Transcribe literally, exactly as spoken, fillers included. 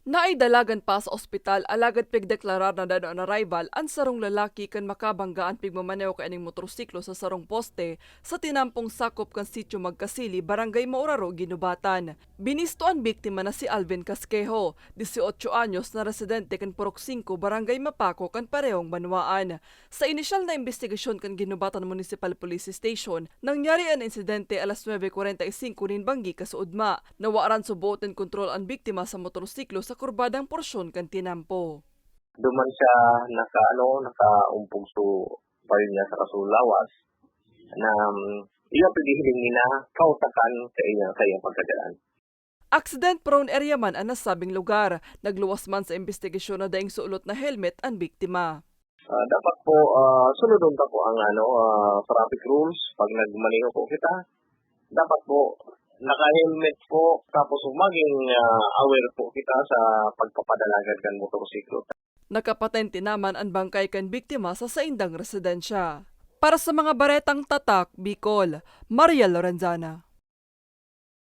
Naidalagan pa sa ospital alagad pigdeklarar na dead on arrival an sarong lalaki kan makabangga an pigmamaneho kaining motorsiklo sa sarong poste sa tinampong sakop kan Sitio Magkasili, Barangay Mauraro, Guinobatan. Binisto an biktima na si Alvin Casquejo, dieciocho anyos, na residente kan Purok singko, Barangay Mapaco kan parehong banwaan. Sa inisyal na imbestigasyon kan Guinobatan Municipal Police Station, nangyari an insidente alas nuebe kwarenta y singko nin banggi kasuodma. Nawaran suboot nin kontrol an biktima sa motorsiklo sa kurbadang porsyon kan tinampo. Duman siya naka, ano, nakaumpog so payo niya sa kasulawas na, um, iya paghihiling nina kautakan sa iya, sa iyang pagkagalan. Accident-prone area man an nasabing lugar. Nagluwas man sa imbestigasyon na daing suolot na helmet an biktima. Ah, dapat po, ah, sunodon ta po ang, ano, ah, traffic rules pag nagmaneho po kita. Dapat po naka-helmet po, tapos maging, ah, aware po kita sa pagpapadalagan kan motorsiklo. Nakapatente naman an bangkay kan biktima sa saindang residensya. Para sa mga baretang Tatak Bicol, Maria Lorenzana.